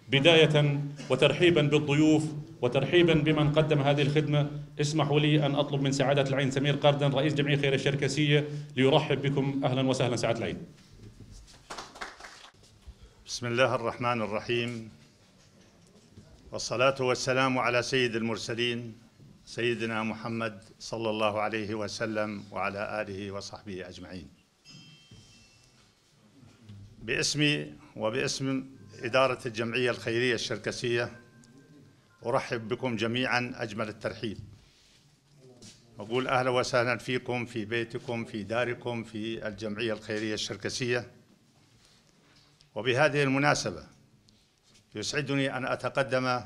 بداية وترحيبا بالضيوف وترحيبا بمن قدم هذه الخدمة، اسمحوا لي أن أطلب من سعادة العين سمير قردن رئيس جمعية الخيرية الشركسية ليرحب بكم. أهلا وسهلا سعادة العين. بسم الله الرحمن الرحيم، والصلاة والسلام على سيد المرسلين سيدنا محمد صلى الله عليه وسلم وعلى آله وصحبه أجمعين. باسمي وباسم إدارة الجمعية الخيرية الشركسية أرحب بكم جميعاً أجمل الترحيب، أقول أهلا وسهلا فيكم في بيتكم في داركم في الجمعية الخيرية الشركسية. وبهذه المناسبة يسعدني أن أتقدم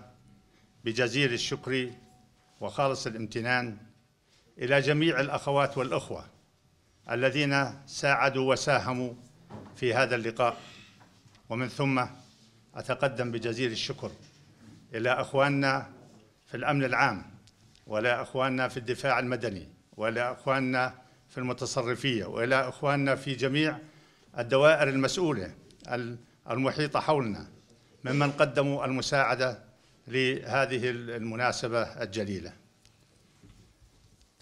بجزيل الشكر وخالص الامتنان إلى جميع الأخوات والأخوة الذين ساعدوا وساهموا في هذا اللقاء، ومن ثم أتقدم بجزيل الشكر إلى أخواننا في الأمن العام، وإلى أخواننا في الدفاع المدني، وإلى أخواننا في المتصرفية، وإلى أخواننا في جميع الدوائر المسؤولة المحيطة حولنا ممن قدموا المساعدة لهذه المناسبة الجليلة.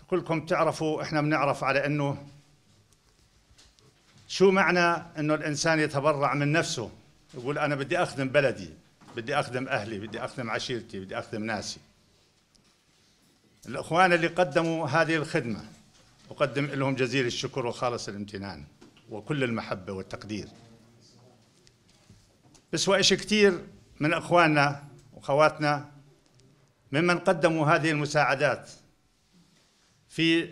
كلكم تعرفوا، إحنا بنعرف على إنه شو معنى إنه الإنسان يتبرع من نفسه، يقول أنا بدي أخدم بلدي، بدي أخدم أهلي، بدي أخدم عشيرتي، بدي أخدم ناسي. الأخوان اللي قدموا هذه الخدمة أقدم لهم جزيل الشكر وخالص الامتنان وكل المحبة والتقدير. بسوى إشي كتير من أخواننا وأخواتنا ممن قدموا هذه المساعدات في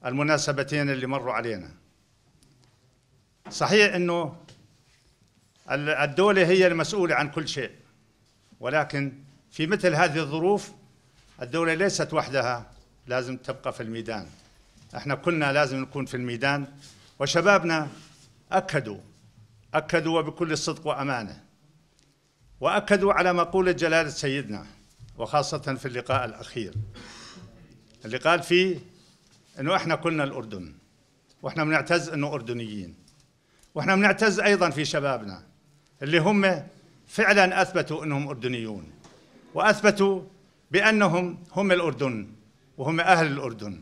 المناسبتين اللي مروا علينا. صحيح أنه الدولة هي المسؤولة عن كل شيء، ولكن في مثل هذه الظروف الدولة ليست وحدها، لازم تبقى في الميدان. احنا كلنا لازم نكون في الميدان، وشبابنا أكدوا وبكل صدق وأمانة، وأكدوا على مقولة جلالة سيدنا، وخاصة في اللقاء الأخير اللي قال فيه إنه إحنا كلنا الأردن، وإحنا بنعتز إنه أردنيين، وإحنا بنعتز أيضاً في شبابنا اللي هم فعلاً أثبتوا إنهم أردنيون، وأثبتوا بأنهم هم الأردن وهم أهل الأردن.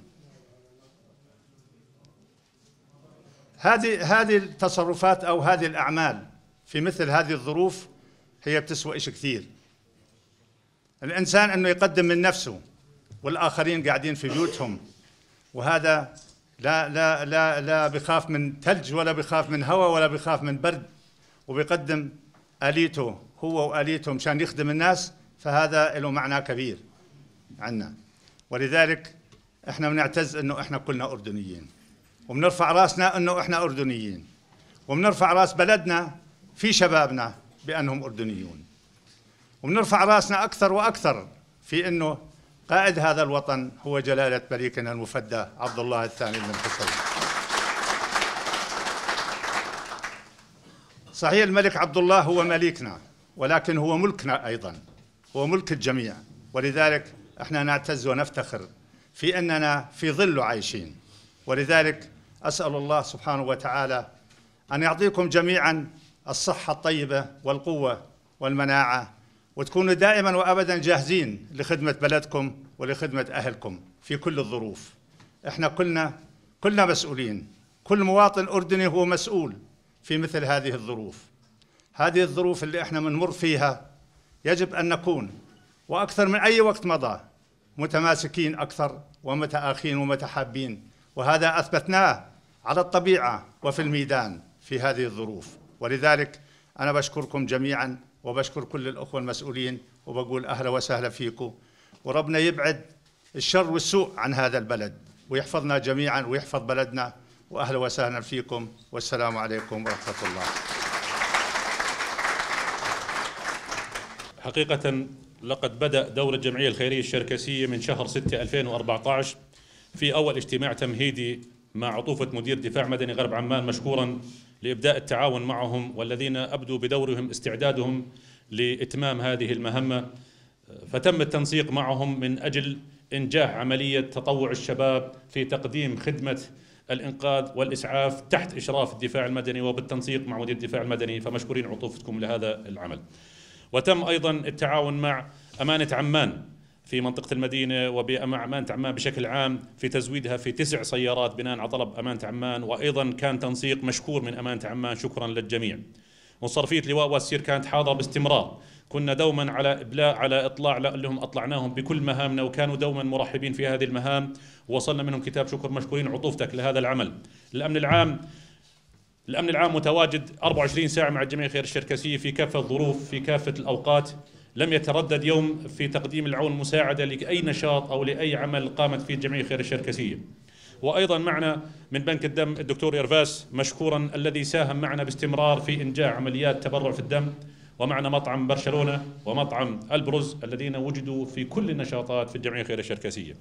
هذه التصرفات أو هذه الأعمال في مثل هذه الظروف هي بتسوى إشي كثير. الإنسان أنه يقدم من نفسه والآخرين قاعدين في بيوتهم، وهذا لا لا لا لا بخاف من ثلج ولا بخاف من هواء ولا بخاف من برد، وبيقدم آليته هو وآليته مشان يخدم الناس، فهذا له معنى كبير عنا. ولذلك احنا بنعتز انه احنا كلنا أردنيين، وبنرفع راسنا انه احنا أردنيين، وبنرفع راس بلدنا في شبابنا بأنهم أردنيون، وبنرفع راسنا أكثر وأكثر في أنه قائد هذا الوطن هو جلالة ملكنا المفدى عبد الله الثاني بن الحسين. صحيح الملك عبد الله هو مليكنا، ولكن هو ملكنا أيضا، هو ملك الجميع، ولذلك احنا نعتز ونفتخر في أننا في ظله عايشين. ولذلك أسأل الله سبحانه وتعالى أن يعطيكم جميعا الصحة الطيبة والقوة والمناعة، وتكونوا دائما وأبدا جاهزين لخدمة بلدكم ولخدمة أهلكم في كل الظروف. احنا كلنا مسؤولين، كل مواطن أردني هو مسؤول في مثل هذه الظروف. هذه الظروف اللي احنا بنمر فيها يجب أن نكون وأكثر من أي وقت مضى متماسكين أكثر ومتآخين ومتحابين، وهذا أثبتناه على الطبيعة وفي الميدان في هذه الظروف. ولذلك أنا بشكركم جميعا وبشكر كل الأخوة المسؤولين، وبقول أهلا وسهلا فيكم، وربنا يبعد الشر والسوء عن هذا البلد ويحفظنا جميعا ويحفظ بلدنا. وأهلا وسهلا فيكم، والسلام عليكم ورحمة الله. حقيقة لقد بدأ دور الجمعية الخيرية الشركسية من شهر 6/2014 في أول اجتماع تمهيدي مع عطوفة مدير دفاع مدني غرب عمان، مشكورا لإبداء التعاون معهم والذين أبدوا بدورهم استعدادهم لإتمام هذه المهمة. فتم التنسيق معهم من أجل إنجاح عملية تطوع الشباب في تقديم خدمة الإنقاذ والإسعاف تحت إشراف الدفاع المدني وبالتنسيق مع مدير الدفاع المدني، فمشكورين عطوفتكم لهذا العمل. وتم أيضا التعاون مع أمانة عمان في منطقة المدينة ومع أمانة عمان بشكل عام في تزويدها في 9 سيارات بناء على طلب أمانة عمان، وأيضا كان تنسيق مشكور من أمانة عمان، شكرا للجميع. مصرفية لواء واسير كانت حاضرة باستمرار، كنا دوما على إبلاء على إطلاع لهم، أطلعناهم بكل مهامنا وكانوا دوما مرحبين في هذه المهام، ووصلنا منهم كتاب شكر مشكورين عطوفتك لهذا العمل. الأمن العام متواجد 24 ساعة مع الجمعية الخيرية الشركسية في كافة الظروف في كافة الأوقات، لم يتردد يوم في تقديم العون المساعدة لأي نشاط أو لأي عمل قامت فيه الجمعية الخيرية الشركسية. وأيضا معنا من بنك الدم الدكتور إرفاس مشكورا الذي ساهم معنا باستمرار في إنجاح عمليات تبرع في الدم، ومعنا مطعم برشلونة ومطعم البرز الذين وجدوا في كل النشاطات في الجمعية الخيرية الشركسية.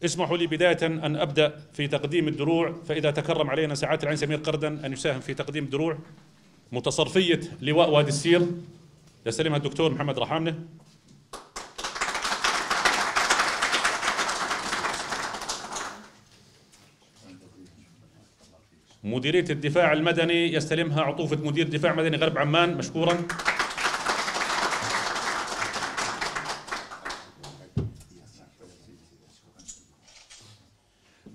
اسمحوا لي بداية أن أبدأ في تقديم الدروع، فإذا تكرم علينا سعادة العين سمير قردن أن يساهم في تقديم الدروع. متصرفية لواء وادي السير يستلمها الدكتور محمد رحامنة. مديرية الدفاع المدني يستلمها عطوفة مدير دفاع مدني غرب عمان مشكورا.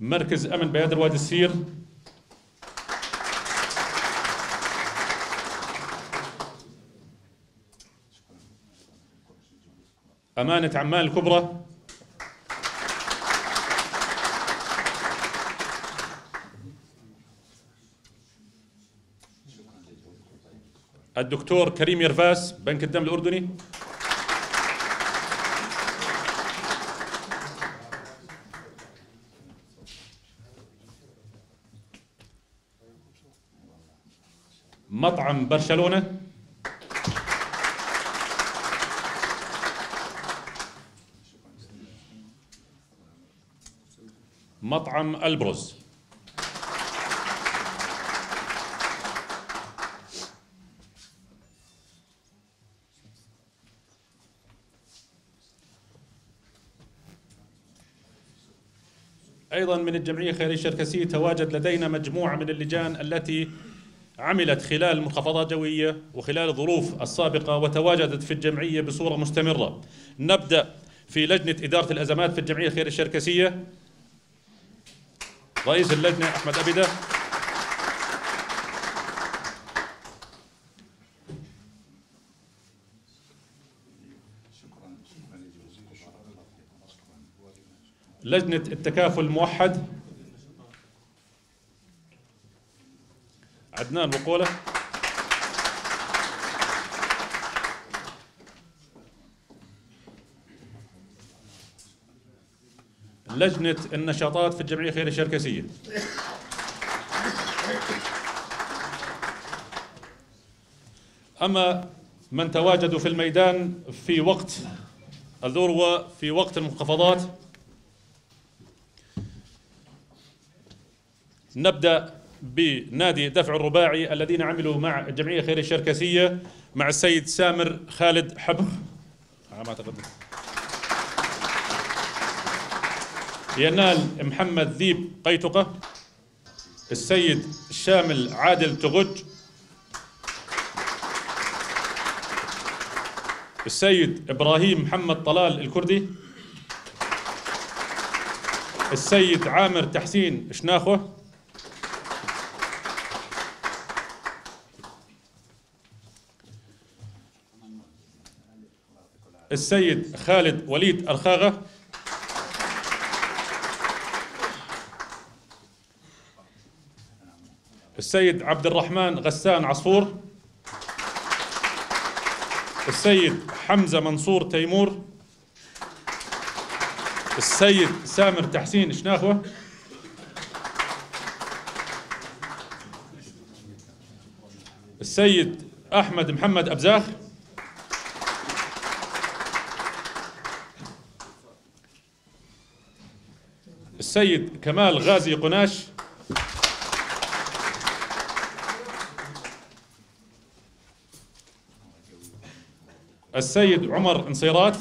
مركز أمن بيادر وادي السير. أمانة عمان الكبرى. الدكتور كريم يرفاس بنك الدم الأردني. مطعم برشلونة. مطعم البرز. أيضا من الجمعية الخيرية الشركسية تواجد لدينا مجموعة من اللجان التي عملت خلال المنخفضات الجوية وخلال الظروف السابقة وتواجدت في الجمعية بصورة مستمرة. نبدأ في لجنة إدارة الأزمات في الجمعية الخيرية الشركسية، رئيس اللجنة أحمد أبيدة. لجنة التكافل الموحد عدنان وقولة. لجنة النشاطات في الجمعية الخيرية الشركسية. أما من تواجدوا في الميدان في وقت الذروة في وقت المنخفضات، نبدأ بنادي دفع الرباعي الذين عملوا مع الجمعية الخيرية الشركسية مع السيد سامر خالد حبخ على ما أعتقد، ينال محمد ذيب قيتقة، السيد شامل عادل تغج، السيد إبراهيم محمد طلال الكردي، السيد عامر تحسين شناخه، السيد خالد وليد أرخاغة، السيد عبد الرحمن غسان عصفور، السيد حمزة منصور تيمور، السيد سامر تحسين شناخوة، السيد أحمد محمد أبزاخ، السيد كمال غازي قناش، السيد عمر نصيرات،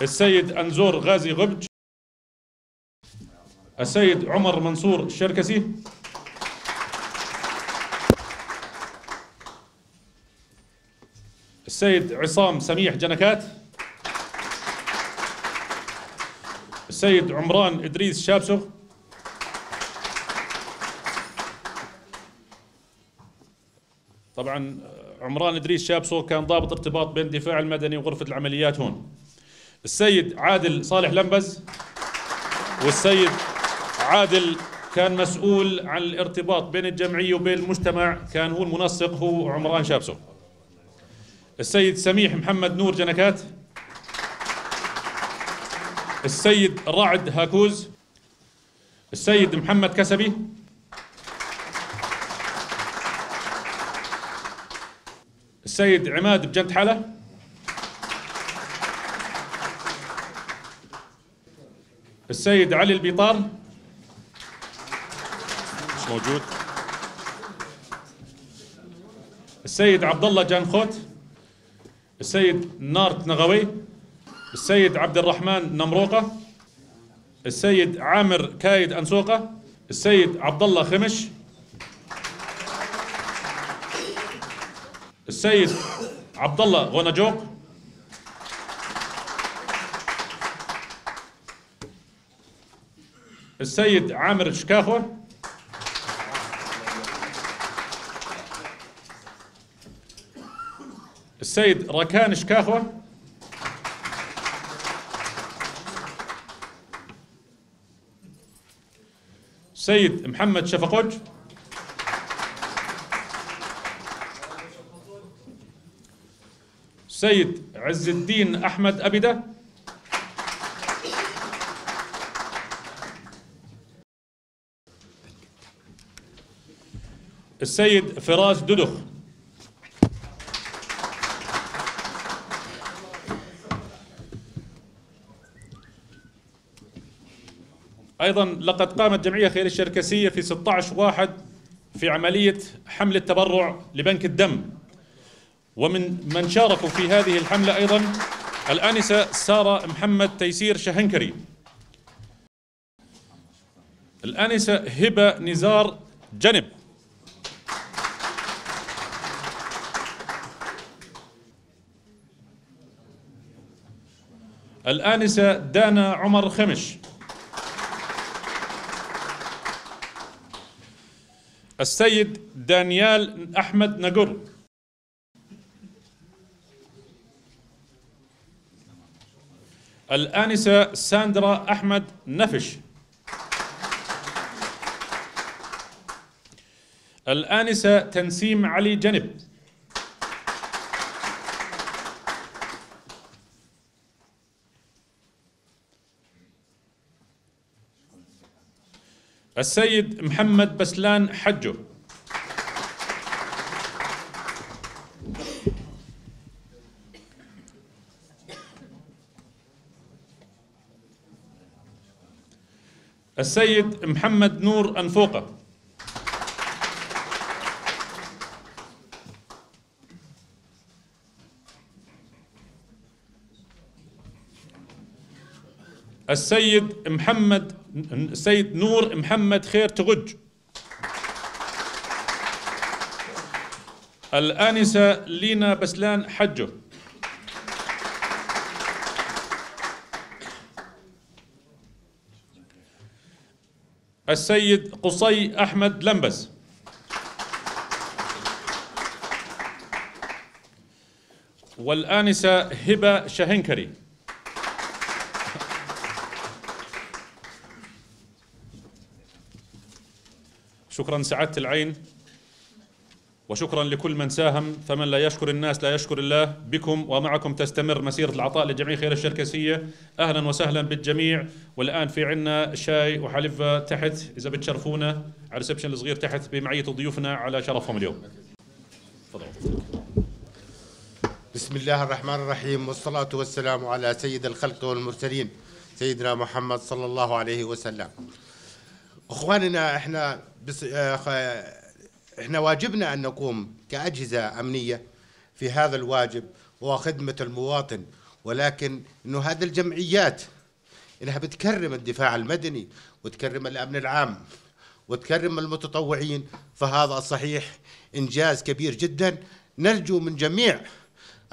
السيد أنزور غازي غبج، السيد عمر منصور الشركسي، السيد عصام سميح جنكات، السيد عمران إدريس شابسغ، طبعا عمران إدريس شابسغ كان ضابط ارتباط بين الدفاع المدني وغرفة العمليات هون، السيد عادل صالح لمبز، والسيد عادل كان مسؤول عن الارتباط بين الجمعية وبين المجتمع، كان هو المنسق، هو عمران شابسو. السيد سميح محمد نور جنكات، السيد رعد هاكوز، السيد محمد كسبي، السيد عماد بجنت حالة، السيد علي البيطار مش موجود، السيد عبد الله جانخوت، السيد نارت نغوي، السيد عبد الرحمن نمروقة، السيد عامر كايد أنسوقة، السيد عبد الله خمش، السيد عبد الله غوناجوق، السيد عامر شكاخو، السيد ركان شكاخو، السيد محمد شفقوج، السيد عز الدين أحمد أبدة، السيد فراس ددخ، أيضا لقد قامت جمعية خير الشركسية في 16/1 في عملية حملة تبرع لبنك الدم، ومن من شاركوا في هذه الحملة أيضا الآنسة سارة محمد تيسير شهنكري، الآنسة هبة نزار جنب، الآنسة دانا عمر خمش، السيد دانيال أحمد نقر، الآنسة ساندرا أحمد نفش، الآنسة تنسيم علي جنب، السيد محمد بسلان حجو، السيد محمد نور أنفوقة، السيد السيد نور محمد خير تغج، الآنسة لينا بسلان حجو، السيد قصي أحمد لمبز، والآنسة هبة شهنكري. شكرا سعادة العين، وشكرا لكل من ساهم، فمن لا يشكر الناس لا يشكر الله. بكم ومعكم تستمر مسيرة العطاء لجمعية خير الشركسية. أهلا وسهلا بالجميع. والآن في عنا شاي وحلفة تحت، إذا بتشرفونا على الريسبشن الصغير تحت بمعية ضيوفنا على شرفهم اليوم. تفضل. بسم الله الرحمن الرحيم، والصلاة والسلام على سيد الخلق والمرسلين سيدنا محمد صلى الله عليه وسلم. اخواننا، احنا احنا واجبنا ان نقوم كأجهزة أمنية في هذا الواجب وخدمة المواطن، ولكن انه هذه الجمعيات انها بتكرم الدفاع المدني وتكرم الامن العام وتكرم المتطوعين، فهذا صحيح انجاز كبير جدا. نرجو من جميع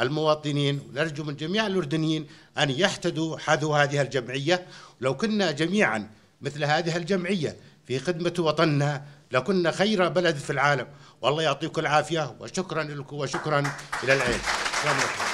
المواطنين، ونرجو من جميع الأردنيين أن يحتذوا حذو هذه الجمعية. لو كنا جميعا مثل هذه الجمعية في خدمة وطننا لكنا خير بلد في العالم. والله يعطيكم العافية، وشكرا لكم وشكرا إلى العين. السلام عليكم.